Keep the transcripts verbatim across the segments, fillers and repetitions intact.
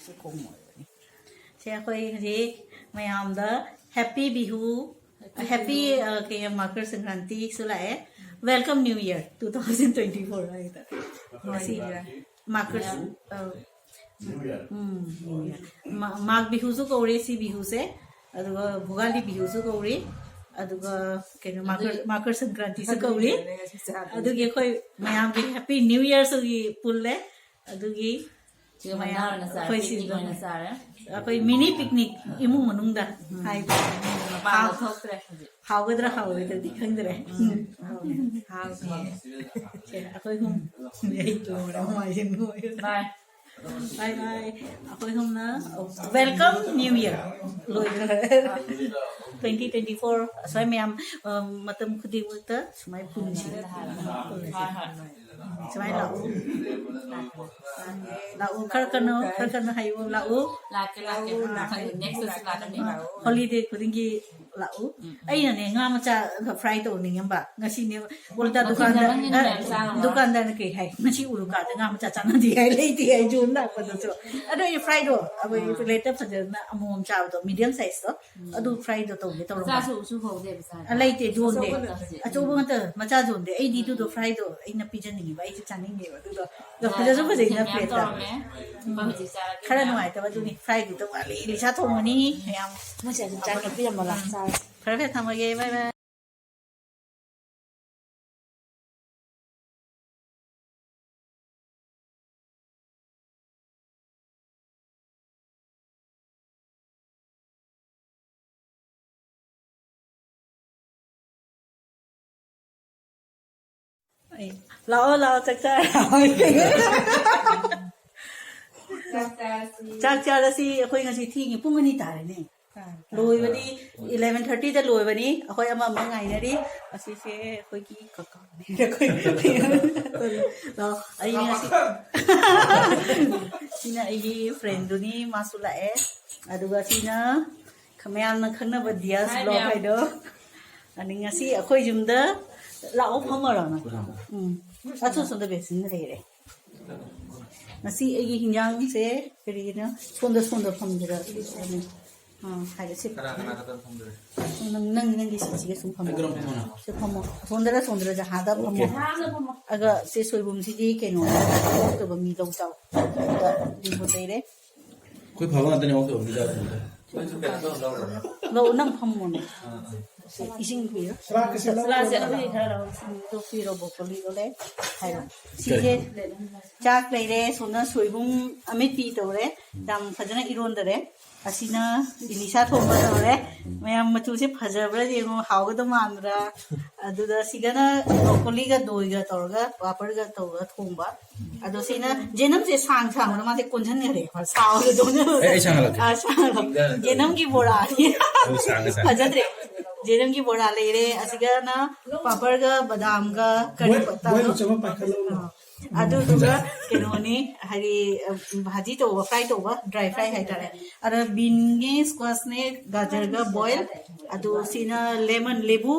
ꯁꯤ ꯈꯣꯡ ꯑꯣꯏꯕꯅꯤ꯫ ꯁꯦ ꯑꯩꯈꯣꯏ ꯍꯧꯖꯤꯛ ꯃꯌꯥꯝꯗ Happy Bihu, Happy, ꯑ, ꯀꯩ, Makar Sankrantiꯁꯨ ꯂꯥꯛꯑꯦ꯫ Welcome New Year two thousand twenty four ꯍꯥꯏꯗ꯫ ꯉꯁꯤ ꯃꯀꯔ, ꯑ, ꯎꯝ, New Year꯫ ꯃꯥ-, ꯃꯥꯒ ꯕꯤꯍꯨꯁꯨ ꯀꯧꯔꯦ ꯁꯤ ꯕꯤꯍꯨꯁꯦ, ꯑꯗꯨꯒ ꯚꯣꯒꯥꯂꯤ ꯕꯤꯍꯨꯁꯨ ꯀꯧꯔꯤ, ꯑꯗꯨꯒ ꯀꯩꯅꯣ, ꯃꯀꯔ, ꯃꯀꯔ ꯁꯪꯀ꯭ꯔꯥꯟꯇꯤꯁꯨ ꯀꯧꯔꯤ꯫ ꯑꯗꯨꯒꯤ ꯑꯩꯈꯣꯏ ꯃꯌꯥꯝꯒꯤ Happy New Yearꯁꯨꯒꯤ ꯄꯨꯜꯂꯦ꯫ ꯑꯗꯨꯒꯤ ꯁꯤꯒ ꯃꯌꯥꯝ ꯃꯟꯗꯥꯔꯅ ꯆꯥꯔꯦ, ꯑꯩꯈꯣꯏ picnic ꯁꯤꯗ ꯑꯣꯏꯅ ꯆꯥꯔꯦ꯫ ꯑꯩꯈꯣꯏ mini picnic ꯏꯃꯨꯡ ꯃꯅꯨꯡꯗ ꯍꯥꯏꯕ꯫ ꯃꯄꯥꯟꯗ ꯊꯣꯛꯇ꯭ꯔꯦ ꯍꯧꯖꯤꯛ꯫ ꯍꯥꯎꯒꯗ꯭ꯔꯥ ꯍꯥꯎꯔꯣꯏꯗ꯭ꯔꯗꯤ ꯈꯪꯗ꯭ꯔꯦ꯫ ꯎꯝ꯫ ꯍꯥꯎꯅꯤ꯫ ꯁꯦ, ꯑꯩꯈꯣꯏ ꯑꯍꯨꯝ꯫ ꯑꯩ ꯂꯣꯏꯔꯦ, ꯃꯃꯥꯏꯁꯦ ꯅꯣꯏꯔꯦ꯫ Bye꯫ Bye bye꯫ ꯑꯩꯈꯣꯏ ꯑꯍꯨꯝꯅ Welcome New Year ꯂꯣꯏꯈ꯭ꯔꯦ꯫ Twenty twenty four ꯑꯁ꯭ꯋꯥꯏ ꯃꯌꯥꯝ, ꯑ, ꯃꯇꯝ ꯈꯨꯗꯤꯡꯃꯛꯇ ꯁꯨꯃꯥꯏꯅ ꯄꯨꯟꯁꯤ꯫ ꯍꯣꯏ, ꯍꯣꯏ꯫ ꯁꯨꯃꯥꯏꯅ ꯂꯥꯛꯎ꯫ ꯂꯥꯛꯎ, ꯈꯔ ꯀꯟꯅ, ꯈꯔ ꯀꯟꯅ ꯍꯥꯏꯌꯨ, ꯂꯥꯛꯎ꯫ ꯂꯥꯛꯀꯦ, ꯂꯥꯛꯀꯦ꯫ ꯂꯥꯛꯀꯦ꯫ Next ꯁꯨ ꯂꯥꯛꯀꯅꯤ꯫ Holiday ꯈꯨꯗꯤꯡꯒꯤ ꯂꯥꯛꯎ꯫ ꯎꯝ, ꯎꯝ꯫ ꯑꯩꯅꯅꯦ, ꯉꯥ ꯃꯆꯥ fry ꯇꯧꯅꯤꯡꯉꯝꯕ꯫ ꯉꯁꯤꯅꯦ, ꯎꯜꯇꯥ ꯃꯊꯦꯜ ꯗꯨꯀꯥꯟꯗ, ꯅꯪꯒꯤꯅ ꯑ, ꯃꯌꯥꯝ ꯆꯥꯔꯕ? ꯗꯨꯀꯥꯟꯗꯥꯔꯅ ꯀꯩ ꯍꯥꯏ? "ꯉꯁꯤ ꯎꯔꯨꯀꯥꯗ ꯉꯥ ꯃꯆꯥ ꯆꯥꯅꯗꯦ ꯍꯥꯏ, ꯂꯩꯇꯦ ꯍꯥꯏ", ꯖꯣꯟ ꯂꯥꯛꯄꯗꯁꯨ꯫ ꯑꯗꯣ ꯑꯩ fry ꯗꯣ, ꯑꯩꯈꯣꯏ ꯑꯥ꯫ Plate ꯇ ꯐꯖꯅ ꯑꯃꯣꯝ ꯆꯥꯕꯗꯣ, medium size ꯇꯣ, ꯎꯝ꯫ ꯑꯗꯨ fry ꯗꯣ ꯇꯧꯒꯦ ꯇꯧꯔꯝꯕ꯫ ꯃꯆꯥꯁꯨ ꯎꯁꯨ ꯍꯧꯗꯦ, ꯃꯆꯥ꯫ ꯑ, ꯂꯩꯇꯦ, ꯖꯣꯟꯗꯦ꯫ ꯑꯆꯧꯕ ꯉꯥꯛꯇ꯫ ꯑꯆꯧꯕ ꯉꯥꯛꯇ, ꯃꯆꯥ ꯖꯣꯟꯗꯦ꯫ ꯑꯩꯗꯤ ꯑꯗꯨꯗꯣ fry ꯗꯣ ꯑꯩꯅ ꯄꯤꯖꯅꯤꯡꯉꯤꯕ, ꯑꯩꯁꯨ ꯆꯥꯅꯤꯡꯉꯦꯕ꯫ ꯑꯗꯨꯗꯣ, ꯑꯗꯣ ꯌꯥꯏ, ꯐꯖꯁꯨ ꯌꯥꯏ, ꯐꯖꯩꯅ ꯃꯊꯦꯜ ꯃꯌꯥꯝ plate ꯇ꯫ ꯇꯧꯔꯝꯃꯦ꯫ ꯎꯝ꯫ ꯑꯩꯈꯣꯏ ꯍꯧꯖꯤꯛ ꯆꯥꯔꯒꯦ ꯈꯔ ꯃꯌꯥꯝ꯫ ꯅꯨꯡꯉꯥꯏꯇꯕ ꯑꯗꯨꯅꯤ, fry ꯗꯨꯗ ꯋꯥꯠꯂꯤ, ꯂꯤꯁꯥ ꯊꯣꯡꯕꯅꯤ ꯃꯌꯥꯝ꯫ ꯃꯣꯏꯁꯦ ꯑꯗꯨꯝ ꯆꯥꯛ ꯀꯠꯄꯤꯔꯝꯃꯣ, ꯂꯥꯛꯑꯣ, ꯆꯥꯔꯁꯤ꯫ ꯐꯔꯦ, ꯐꯔꯦ, ꯊꯝꯃꯒꯦ, bye bye꯫ ꯑꯩ, ꯂꯥꯛꯑꯣ, ꯂꯥꯛꯑꯣ, ꯆꯥꯛ ꯆꯥꯔ꯫ ꯆꯥꯛ ꯆꯥꯔꯁꯤ꯫ ꯆꯥꯛ ꯆꯥꯔꯁꯤ꯫ ꯑꯩꯈꯣꯏ ꯉꯁꯤ ꯊꯦꯡꯉꯦ, ꯄꯨꯡ ꯑꯅꯤ ꯇꯥꯔꯦꯅꯦ꯫ ꯇꯥꯔꯦ, ꯇꯥꯔꯦ꯫ ꯂꯣꯏꯕꯗꯤ eleven thirty ꯗ ꯂꯣꯏꯕꯅꯤ꯫ ꯑꯩꯈꯣꯏ ꯑꯃ ꯑꯃ ꯉꯥꯏꯅꯔꯤ꯫ ꯑꯁꯤꯁꯦ ꯑꯩꯈꯣꯏꯒꯤ ꯀꯀꯥꯅꯦ꯫ ꯂꯥꯛꯑꯣ, ꯑꯩ ꯉꯁꯤ ꯁꯤꯅ ꯑꯩꯒꯤ friend ꯗꯨꯅꯤ, ꯃꯥꯁꯨ ꯂꯥꯛꯑꯦ꯫ ꯑꯗꯨꯒ ꯁꯤꯅ ꯈ-, ꯃꯌꯥꯝꯅ ꯈꯪꯅꯕ ꯗꯤꯌꯥꯁ Hi, vlog ꯃꯌꯥꯝ꯫ ꯍꯥꯏꯗꯣ꯫ ꯑꯗꯩ ꯉꯁꯤ ꯑꯩꯈꯣꯏ ꯌꯨꯝꯗ ꯂꯥꯛꯑꯣ, ꯐꯝꯃꯔꯣ ꯅꯪ? ꯎꯝ꯫ ꯑꯁꯣꯝ ꯁꯣꯝꯗ ꯕꯦꯁꯤꯟ ꯂꯩꯔꯦ꯫ ꯉꯁꯤ ꯑꯩꯒꯤ ꯍꯤꯟꯖꯥꯡꯁꯦ ꯀꯔꯤꯒꯤꯅꯣ? ꯁꯣꯝꯗ, ꯁꯣꯝꯗ ꯐꯝꯗꯨꯔ? ꯑꯥ, ꯍꯥꯏꯔꯁꯤ꯫ ꯀꯅꯥ ꯀꯅꯥ ꯈꯛꯇ ꯐꯝꯗꯣꯏꯅꯣ? ꯅꯪ, ꯅꯪ, ꯅꯪꯒꯤ ꯁꯤꯠꯁꯤꯒ ꯁꯨꯝ ꯐꯝꯃꯣ꯫ ꯑꯩ ꯀꯔꯝ ꯐꯝꯃꯣꯅꯣ? ꯁꯤ ꯐꯝꯃꯣ꯫ ꯁꯣꯝꯗꯔ, ꯁꯣꯝꯗꯔ, ꯖꯍꯥꯗ ꯐꯝꯃꯣ꯫ ꯑꯣꯀꯦ꯫ ꯑꯗꯨꯒ ꯁꯤ ꯁꯣꯏꯕꯨꯝꯁꯤꯗꯤ ꯀꯩꯅꯣ, ꯑꯣꯛꯇꯕ ꯃꯤ ꯂꯧ ꯆꯥꯎ꯫ ꯑꯗꯨꯒ ꯂꯤꯡꯕ ꯂꯩꯔꯦ꯫ ꯑꯩꯈꯣꯏ ꯐꯕ ꯉꯥꯛꯇꯅꯦ ꯑꯣꯛꯇꯕ ꯃꯤ ꯆꯥꯗꯣꯏꯁꯦ꯫ ꯂꯧ, ꯅꯪ ꯐꯝꯃꯣꯅꯦ꯫ ꯏꯁꯤꯡ ꯄꯤꯔꯣ꯫ ꯁꯂꯥꯗꯁꯦ ꯑꯗꯨꯗꯤ ꯈꯔ ꯂꯧ꯫ ꯎꯝ, ꯑꯗꯨ ꯄꯤꯔꯣ, ꯕ꯭ꯔꯣꯀꯣꯂꯤꯗꯣ ꯂꯩ꯫ ꯍꯥꯏꯔꯣ꯫ ꯁꯤꯁꯦ ꯆꯥꯛ ꯂꯩꯔꯦ, ꯁꯣꯝꯅ ꯁꯣꯏꯕꯨꯝ ꯑꯃꯦꯠꯄꯤ ꯇꯧꯔꯦ, ꯌꯥꯝ ꯐꯖꯅ ꯏꯔꯣꯟꯗꯔꯦ꯫ ꯑꯁꯤꯅ ꯏꯂꯤꯁꯥ ꯊꯣꯡꯕ ꯇꯧꯔꯦ꯫ ꯃꯌꯥꯝ ꯃꯆꯨꯁꯦ ꯐꯖꯕ꯭ꯔꯥ ꯌꯦꯡꯉꯣ, ꯍꯥꯎꯒꯗꯧ ꯃꯥꯟꯕ꯭ꯔꯥ? ꯑꯗꯨꯗ ꯁꯤꯒꯅ ꯕ꯭ꯔꯣꯀꯣꯂꯤꯒ ꯗꯣꯏꯒ ꯇꯧꯔꯒ, ꯄꯥꯄꯔꯒ ꯇꯧꯔꯒ ꯊꯣꯡꯕ꯫ ꯑꯗꯣ ꯁꯤꯅ ꯖꯦꯅꯝꯁꯦ ꯁꯥꯡ ꯁꯥꯡꯕꯗ ꯃꯥꯁꯦ ꯀꯣꯟꯁꯤꯟꯈ꯭ꯔꯦ꯫ ꯁꯥꯎꯔꯗꯧꯅ꯫ ꯑꯩ, ꯑꯩ ꯁꯥꯡꯍꯜꯂꯛꯀꯦ꯫ ꯑꯥ, ꯁꯥꯡꯍꯜꯂꯛꯀꯦ꯫ ꯖꯦꯅꯝꯒꯤ ꯕꯣꯔꯥꯅꯤ꯫ ꯑꯗꯨ ꯁꯥꯡꯉꯦ, ꯁꯥꯡꯉꯦ꯫ ꯐꯖꯗ꯭ꯔꯦ꯫ ꯖꯦꯅꯝꯒꯤ ꯕꯣꯔꯥ ꯂꯩꯔꯦ꯫ ꯑꯁꯤꯒꯅ ꯄꯥꯄꯔꯒ ꯕꯗꯥꯝꯒ ꯀꯔꯤ ꯕꯣꯏ-, ꯄꯠꯇꯥꯗꯣ꯫ ꯕꯣꯏ ꯃꯆꯨ ꯑꯃ ꯄꯥꯏꯈꯠꯂꯛꯎꯅꯦ꯫ ꯑꯥ꯫ ꯑꯗꯨꯗꯨꯒ ꯀꯩꯅꯣꯅꯤ, ꯍꯥꯏꯗꯤ, ꯎꯝ, ꯚꯥꯖꯤ ꯇꯧꯕ, ꯐ꯭ꯔꯥꯏ ꯇꯧꯕ, ꯗ꯭ꯔꯥꯏ ꯐ꯭ꯔꯥꯏ ꯍꯥꯏꯇꯥꯔꯦ꯫ ꯑꯗꯣ ꯕꯤꯟꯅꯦ, ꯁ꯭ꯀ꯭ꯋꯥꯁꯅꯦ, ꯒꯥꯖꯔꯒ ꯕꯣꯏꯜ꯫ ꯑꯗꯨ ꯁꯤꯅ ꯂꯦꯃꯟ, ꯂꯦꯕꯨ꯫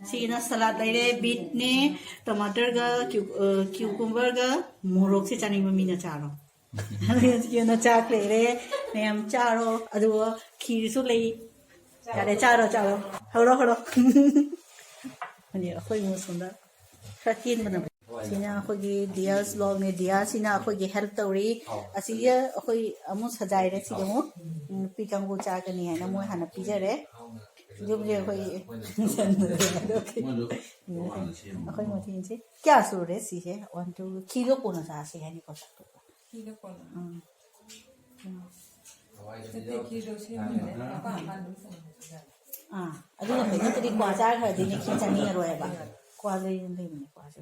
ꯁꯤꯅ ꯁꯂꯥꯗ ꯂꯩꯔꯦ, ꯕꯤꯠꯅꯦ, ꯇꯃꯥꯇꯔꯒ, ꯀ꯭ꯌꯨ-, ꯑ, ꯀ꯭ꯌꯨꯀꯨꯝꯕꯔꯒ, ꯃꯣꯔꯣꯛꯁꯦ ꯆꯥꯅꯤꯡꯕ ꯃꯤꯅ ꯆꯥꯔꯣ꯫ ꯍꯧꯖꯤꯛꯀꯤ ꯑꯣꯏꯅ ꯆꯥꯛ ꯂꯩꯔꯦ, ꯃꯌꯥꯝ ꯆꯥꯔꯣ꯫ ꯑꯗꯨꯒ ꯈꯤꯔꯁꯨ ꯂꯩ꯫ ꯌꯥꯔꯦ, ꯆꯥꯔꯣ, ꯆꯥꯔꯣ꯫ ꯍꯧꯔꯣ, ꯍꯧꯔꯣ꯫ ꯍꯧꯖꯤꯛ ꯑꯩꯈꯣꯏ ꯏꯃꯨꯡ ꯁꯣꯝꯗ ꯈꯔ ꯇꯦꯟꯕꯅ ꯐꯩ꯫ ꯁꯤꯅ ꯑꯩꯈꯣꯏꯒꯤ ꯗꯤꯌꯥꯁ ꯕ꯭ꯂꯣꯒꯅꯦ꯫ ꯗꯤꯌꯥꯁꯤꯅ ꯑꯩꯈꯣꯏꯒꯤ ꯍꯦꯜꯞ ꯇꯧꯔꯤ꯫ ꯑꯁꯤꯒ ꯑꯩꯈꯣꯏ ꯑꯃꯨꯛ ꯁꯖꯥꯏꯔꯦ꯫ ꯁꯤꯗ ꯑꯃꯨꯛ ꯅꯨꯄꯤ ꯀꯥꯡꯕꯨ ꯆꯥꯒꯅꯤ ꯍꯥꯏꯅ ꯃꯣꯏ ꯍꯥꯟꯅ ꯄꯤꯖꯔꯦ꯫ ꯌꯨꯝꯁꯦ ꯑꯩꯈꯣꯏ ꯑꯩꯈꯣꯏ ꯃꯊꯦꯜꯁꯦ ꯀꯌꯥ ꯁꯨꯔꯦ ꯁꯤꯁꯦ? ꯋꯥꯟ, ꯇꯨ, ꯈꯤꯗꯣ ꯀꯣꯟꯅ ꯆꯥꯁꯤ ꯍꯥꯏꯅꯤꯀꯣ, ꯆꯥꯛꯇꯣ꯫ ꯈꯤꯗꯣ ꯀꯣꯟꯅ꯫ ꯎꯝ꯫ ꯎꯝ꯫ ꯅꯠꯇꯦ, ꯈꯤꯗꯣ ꯁꯦꯝꯗꯣꯏꯅꯦ꯫ ꯃꯄꯥꯟ ꯃꯄꯥꯟ ꯑꯗꯨꯝ ꯊꯝꯃꯦ꯫ ꯑꯥ, ꯑꯗꯨꯒ ꯀꯩꯅꯣ ꯅꯠꯇ꯭ꯔꯗꯤ ꯀ꯭ꯋꯥ ꯆꯥꯈ꯭ꯔꯗꯤ ꯅꯤꯛꯁꯤ ꯆꯥꯅꯤꯡꯉꯔꯣꯏꯕ꯫ ꯀ꯭ꯋꯥ ꯂꯩ-, ꯂꯩꯕꯅꯦ ꯀ꯭ꯋꯥꯁꯨ꯫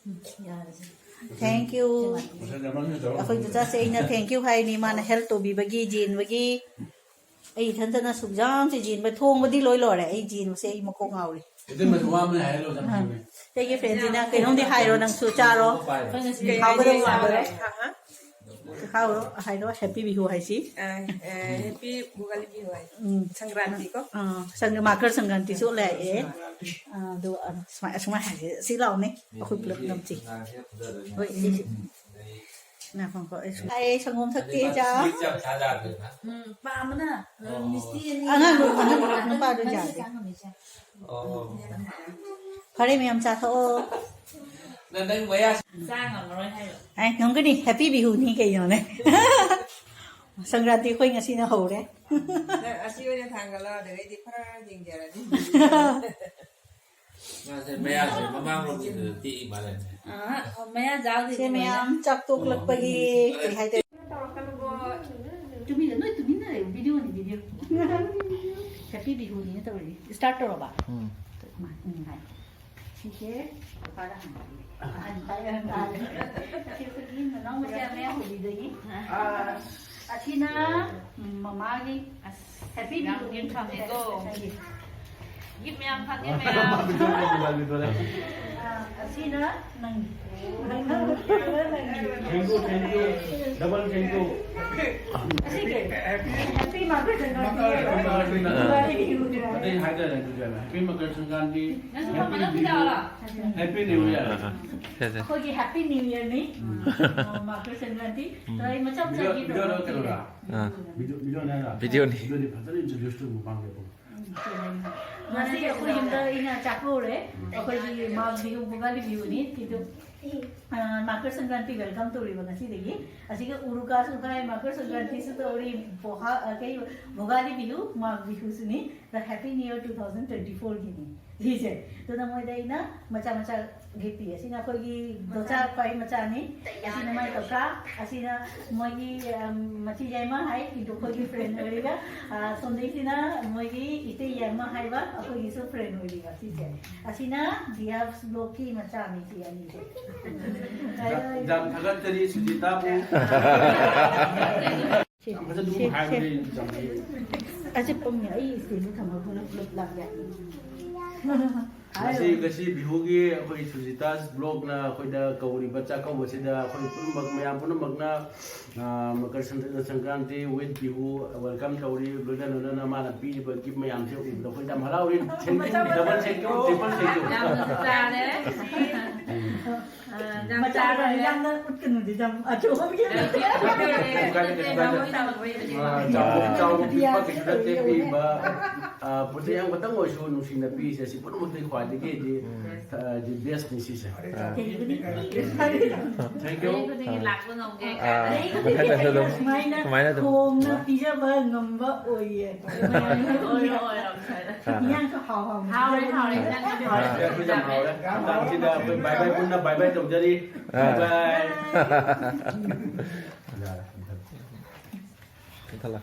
ꯎꯝ, ꯌꯥꯔꯦꯁꯦ꯫ Thank you꯫ ꯑꯩꯈꯣꯏ ꯆꯆꯥꯁꯦ ꯑꯩꯅ thank you ꯍꯥꯏꯅꯤ, ꯃꯥꯅ ꯍꯦꯜꯞ ꯇꯧꯕꯤꯕꯒꯤ, ꯖꯦꯟꯕꯒꯤ꯫ ꯑꯩ ꯏꯊꯟꯇꯅ ꯁꯨꯛ ꯌꯥꯝꯁꯦ ꯖꯦꯟꯕ, ꯊꯣꯡꯕꯗꯤ ꯂꯣꯏ ꯂꯣꯏꯔꯦ꯫ ꯑꯩ ꯖꯦꯟꯕꯁꯦ ꯑꯩ ꯃꯀꯣꯛ ꯉꯥꯎꯔꯤ꯫ ꯏꯇꯩꯃꯁꯨ ꯋꯥ ꯑꯃ ꯍꯥꯏꯔ ꯂꯣꯏꯔꯦ꯫ ꯑꯥ꯫ ꯑꯩꯒꯤ ꯐ꯭ꯔꯦꯟꯁꯤꯅ ꯀꯩꯅꯣꯝꯗꯤ ꯍꯥꯏꯔꯣ, ꯅꯪꯁꯨ ꯆꯥꯔꯣ꯫ ꯍꯥꯎꯒꯗꯧ ꯃꯥꯟꯕ꯭ꯔꯣ? ꯍꯥꯏꯔꯣ, ꯍꯥꯏꯔꯣ, ꯍꯦꯄꯤ ꯕꯤꯍꯨ ꯍꯥꯏꯁꯤ꯫ ꯑ, ꯑ, ꯍꯦꯄꯤ ꯚꯣꯒꯥꯂꯤ ꯕꯤꯍꯨ ꯍꯥꯏ꯫ ꯎꯝ꯫ ꯁꯪꯀ꯭ꯔꯥꯟꯇꯤ ꯀꯣ? ꯑ, ꯁꯪ-, ꯃꯀꯔ ꯁꯪꯀ꯭ꯔꯥꯟꯇꯤꯁꯨ ꯂꯥꯛꯑꯦ꯫ ꯑ, ꯑꯗꯣ, ꯑ, ꯁꯨꯃꯥꯏ, ꯁꯨꯃꯥꯏ ꯍꯥꯏꯁꯦ, ꯁꯤ ꯂꯥꯛꯑꯣꯅꯦ, ꯑꯩꯈꯣꯏ ꯄꯨꯂꯞ ꯅꯝꯁꯤ꯫ ꯍꯣꯏ, ꯁꯤꯁꯦ꯫ ꯉꯥꯏꯈꯣꯀꯣ, ꯑꯩ ꯁꯨ-, ꯑꯩ ꯁꯪꯒꯣꯝ ꯊꯛꯀꯦ, ꯏꯆꯥ꯫ ꯁ꯭ꯋꯤꯠꯁ ꯌꯥꯝ ꯊꯥꯖꯗ꯭ꯔꯦ꯫ ꯎꯝ, ꯄꯥꯝꯕꯅ꯫ ꯑꯉꯥꯡꯗꯣ, ꯑꯉꯥꯡ ꯅꯨꯄꯥꯗꯣ ꯌꯥꯗꯦ꯫ ꯑꯣ꯫ ꯐꯔꯦ, ꯃꯌꯥꯝ ꯆꯥꯊꯣꯛꯑꯣ꯫ ꯅꯪ ꯅꯪ ꯃꯌꯥ ꯆꯥ ꯉꯝꯃꯔꯣꯏ ꯍꯥꯏꯕ꯫ ꯑꯦ, ꯉꯝꯒꯅꯤ, ꯍꯦꯄꯤ ꯕꯤꯍꯨꯅꯤ ꯀꯩꯅꯣꯅꯦ꯫ ꯁꯪꯀ꯭ꯔꯥꯟꯇꯤ ꯑꯩꯈꯣꯏ ꯉꯁꯤꯅ ꯍꯧꯔꯦ꯫ ꯅꯪ ꯑꯁꯤ ꯑꯣꯏꯅ ꯊꯥꯡꯒꯠꯂꯣ, ꯑꯗꯨꯗꯩꯗꯤ ꯈꯔ ꯌꯦꯡꯖꯔꯅꯤ꯫ ꯃꯥꯁꯦ ꯃꯌꯥꯁꯦ ꯃꯃꯥꯡꯂꯣꯝꯒꯤꯗꯨꯗ ꯇꯦꯛꯏ ꯃꯥꯜꯂꯦ꯫ ꯑꯥ, ꯃꯌꯥ ꯆꯥꯎꯗꯦ꯫ ꯁꯦ ꯃꯌꯥꯝ ꯆꯥꯛ ꯇꯣꯛꯂꯛꯄꯒꯤ ꯀꯩ ꯍꯥꯏꯗꯣꯏꯅꯣ? ꯇꯨꯃꯤꯟꯅ, ꯅꯣꯏ ꯇꯨꯃꯤꯟꯅ ꯂꯩꯌꯨ, ꯚꯤꯗꯤꯑꯣꯅꯤ, ꯚꯤꯗꯤꯑꯣ꯫ ꯍꯦꯄꯤ ꯕꯤꯍꯨꯅꯤꯅ ꯇꯧꯔꯤꯅꯤ꯫ ꯁ꯭ꯇꯥꯔꯠ ꯇꯧꯔꯕ? ꯎꯝ, ꯎꯝ, ꯍꯥꯏ꯫ ꯁꯤꯁꯦ ꯀꯀꯥꯗ ꯍꯪꯉꯒꯦ꯫ ꯑꯍꯟ ꯈ꯭ꯋꯥꯏ ꯑꯍꯟ ꯇꯥꯔꯦ꯫ ꯁꯤ ꯑꯩꯈꯣꯏꯒꯤ ꯅꯅꯥꯎ ꯃꯆꯥ ꯃꯌꯥ ꯍꯧꯕꯤꯗꯣꯏꯅꯤ꯫ ꯑꯁꯤꯅ ꯃꯃꯥꯒꯤ ꯍꯦꯄꯤ ꯌꯥꯝ ꯕꯤꯍꯨ ꯒꯤꯐ ꯊꯝꯃꯦꯀꯣ꯫ ꯅꯪꯒꯤ꯫ ꯒꯤꯐ ꯃꯌꯥꯝ ꯐꯪꯉꯦ ꯃꯌꯥꯝ꯫ ꯑꯁꯤꯅ ꯅꯪꯒꯤ꯫ Thank you, thank you. Double thank you. ꯑꯁꯤꯒꯤ ꯍꯦꯄꯤ ꯃꯥꯔꯀꯦꯠ ꯁꯪꯀ꯭ꯔꯥꯟꯇꯤ꯫ ꯑꯇꯩ ꯍꯥꯏꯗꯔꯦ ꯑꯗꯨꯗꯤ ꯍꯦꯄꯤ ꯃꯀꯔ ꯁꯪꯀ꯭ꯔꯥꯟꯇꯤ꯫ ꯅꯪꯁꯨ ꯐꯝꯃꯒ ꯄꯤꯖꯔꯣ꯫ Happy New Year. ꯑꯩꯈꯣꯏꯒꯤ ꯍꯦꯄꯤ ꯅ꯭ꯌꯨ ꯏꯌꯔꯅꯤ꯫ ꯃꯀꯔ ꯁꯪꯀ꯭ꯔꯥꯟꯇꯤ꯫ ꯑꯗꯣ ꯑꯩ ꯃꯆꯥ ꯃꯆꯥꯒꯤ ꯚꯤꯗꯤꯑꯣ ꯀꯩꯅꯣꯔꯥ? ꯄ꯭ꯔꯣꯒ꯭ꯔꯥꯝ ꯚꯤꯗꯤꯑꯣ ꯚꯤꯗꯤꯑꯣꯅꯦ ꯍꯥꯏꯔ? ꯚꯤꯗꯤꯑꯣꯅꯤ꯫ ꯚꯤꯗꯤꯑꯣꯗꯤ ꯐꯖꯅ introduce ꯇꯧꯕ ꯄꯥꯝꯃꯦꯕ꯫ ꯉꯁꯤ ꯑꯩꯈꯣꯏ ꯌꯨꯝꯗ ꯑꯩꯅ ꯆꯥꯛꯀꯧꯔꯦ꯫ ꯑꯩꯈꯣꯏꯒꯤ ꯃꯥ ꯕꯤꯍꯨ, ꯚꯣꯒꯥꯂꯤ ꯕꯤꯍꯨꯅꯤ꯫ ꯁꯤꯗ, ꯑ, ꯃꯀꯔ ꯁꯪꯀ꯭ꯔꯥꯟꯇꯤ welcome ꯇꯧꯔꯤꯕ ꯉꯁꯤꯗꯒꯤ꯫ ꯑꯁꯤꯒ ꯎꯔꯨꯀꯥꯁꯨ ꯈꯥꯏ, ꯃꯀꯔ ꯁꯪꯀ꯭ꯔꯥꯟꯇꯤꯁꯨ ꯇꯧꯔꯤ, ꯕꯣꯍꯥ-, ꯑ, ꯀꯩ, ꯚꯣꯒꯥꯂꯤ ꯕꯤꯍꯨ, ꯃꯥ ꯕꯤꯍꯨꯁꯨꯅꯤ꯫ The Happy New Year two thousand twenty-four Guinea ꯁꯤꯁꯦ꯫ ꯑꯗꯨꯅ ꯃꯣꯏꯗ ꯑꯩꯅ ꯃꯆꯥ ꯃꯆꯥ ꯒꯤꯐ ꯄꯤ꯫ ꯑꯁꯤꯅ ꯑꯩꯈꯣꯏꯒꯤ ꯗꯣꯆꯥ ꯈ꯭ꯋꯥꯏ ꯃꯆꯥꯅꯤ꯫ ꯑꯁꯤꯅ ꯃꯥꯏ ꯀꯀꯥ꯫ ꯑꯁꯤꯅ ꯃꯣꯏꯒꯤ, ꯑꯝ, ꯃꯆꯤ ꯌꯥꯏꯃ ꯍꯥꯏ, ꯏꯟꯗꯣ ꯑꯩꯈꯣꯏꯒꯤ ꯐ꯭ꯔꯦꯟ ꯑꯣꯏꯔꯤꯕ꯫ ꯑ, ꯁꯣꯝꯗꯒꯤꯁꯤꯅ ꯃꯣꯏꯒꯤ ꯏꯇꯩ ꯌꯥꯏꯃ ꯍꯥꯏꯕ, ꯑꯩꯈꯣꯏꯒꯤꯁꯨ ꯐ꯭ꯔꯦꯟ ꯑꯣꯏꯔꯤꯕ ꯁꯤꯁꯦ꯫ ꯑꯁꯤꯅ ꯗꯤꯌꯥꯁ ꯕ꯭ꯂꯣꯛꯀꯤ ꯃꯆꯥꯅꯤ ꯁꯤ ꯑꯅꯤꯁꯦ꯫ ꯌꯥꯝ ꯊꯥꯒꯠꯆꯔꯤ ꯁꯨꯖꯤꯇꯥꯕꯨ꯫ ꯁꯦ, ꯌꯥꯝ ꯐꯖꯅ ꯑꯗꯨꯝ ꯁꯦ, ꯍꯥꯏꯕꯅꯤ ꯁꯦ꯫ ꯌꯥꯝ ꯐꯖꯩ꯫ ꯑꯁꯤ ꯄꯨꯡꯅꯦ, ꯑꯩ ꯁ꯭ꯇꯦꯖꯇ ꯊꯝꯃꯒ ꯄꯨꯂꯞ ꯄꯨꯂꯞ ꯂꯥꯛꯀꯦ꯫ ꯉꯁꯤ ꯉꯁꯤ ꯕꯤꯍꯨꯒꯤ ꯑꯩꯈꯣꯏ ꯁꯨꯖꯤꯇꯥꯁ ꯕ꯭ꯂꯣꯛꯅ ꯑꯩꯈꯣꯏꯗ ꯀꯧꯔꯤꯕ ꯆꯥꯛꯀꯧꯕꯁꯤꯗ ꯑꯩꯈꯣꯏ ꯄꯨꯝꯅꯃꯛ ꯃꯌꯥꯝ ꯄꯨꯝꯅꯃꯛꯅ, ꯑ, ꯃꯀꯔ ꯁꯪ-, ꯁꯪꯀ꯭ꯔꯥꯟꯇꯤ with ꯕꯤꯍꯨ welcome ꯇꯧꯔꯤ꯫ ꯂꯣꯏꯅ ꯂꯣꯏꯅꯅ ꯃꯥꯅ ꯄꯤꯔꯤꯕ ꯒꯤꯐ ꯃꯌꯥꯝꯁꯦ ꯎꯕꯗ ꯑꯩꯈꯣꯏ ꯌꯥꯝ ꯍꯔꯥꯎꯔꯤ꯫ Thank you, double thank you, triple thank you꯫ ꯌꯥꯝꯅꯁꯨ ꯆꯥꯔꯦ꯫ ꯃꯆꯥꯗ ꯌꯥꯝꯅ ꯎꯠꯀꯅꯨꯗꯤ ꯌꯥꯝ ꯑꯆꯧꯕꯒꯤ꯫ ꯀꯩꯁꯨ ꯀꯥꯏꯗꯦ, ꯀꯩꯁꯨ ꯀꯥꯏꯗꯦ꯫ ꯑ, ꯆꯥꯎꯕ, ꯆꯥꯎꯕ ꯄꯤꯛꯄ ꯀꯩꯁꯨ ꯅꯠꯇꯦ, ꯄꯤꯕ, ꯑ, ꯄꯣꯠꯆꯩ ꯑꯃꯈꯛꯇꯪ ꯑꯣꯏꯔꯁꯨ ꯅꯨꯡꯁꯤꯅ ꯄꯤꯁꯦ, ꯁꯤ ꯄꯨꯝꯅꯃꯛꯇꯒꯤ ꯈ꯭ꯋꯥꯏꯗꯒꯤꯗꯤ, ꯑ, the best ꯅꯤ ꯁꯤꯁꯦ꯫ Thank you꯫ ꯈꯨꯗꯤꯡꯒꯤ ꯂꯥꯛꯄ ꯉꯝꯒꯦ꯫ ꯑꯥ, ꯃꯊꯪꯗꯁꯨ ꯑꯗꯨꯝ ꯁꯨꯃꯥꯏꯅ ꯁꯨꯃꯥꯏꯅ ꯑꯗꯨꯝ ꯊꯣꯡꯅ ꯄꯤꯖꯕ ꯉꯝꯕ ꯑꯣꯏꯌꯦ꯫ ꯑꯣꯏꯔꯣ, ꯑꯣꯏꯔꯣ, ꯐꯔꯦ꯫ ꯑꯥ꯫ ꯏꯟꯖꯥꯡꯁꯨ ꯍꯥꯎ ꯍꯥꯎꯅ ꯍꯥꯎꯔꯦ, ꯄꯤꯖꯕ ꯍꯥꯎꯔꯦ, ꯉꯝꯕ꯫ ꯏꯟꯖꯥꯡ ꯌꯥꯝ ꯍꯥꯎꯔꯦ꯫ ꯑꯩꯈꯣꯏ ꯌꯥꯝ ꯍꯥꯎꯔꯦ꯫ ꯃꯇꯥꯡꯁꯤꯗ ꯑꯩꯈꯣꯏ bye bye ꯄꯨꯟꯅ bye bye ꯇꯧꯖꯔꯤ꯫ ꯑꯥ꯫ Bye bye꯫ ꯌꯥꯔꯦ, ꯃꯨꯊꯠꯂꯣ꯫ ꯃꯨꯊꯠꯂꯣ꯫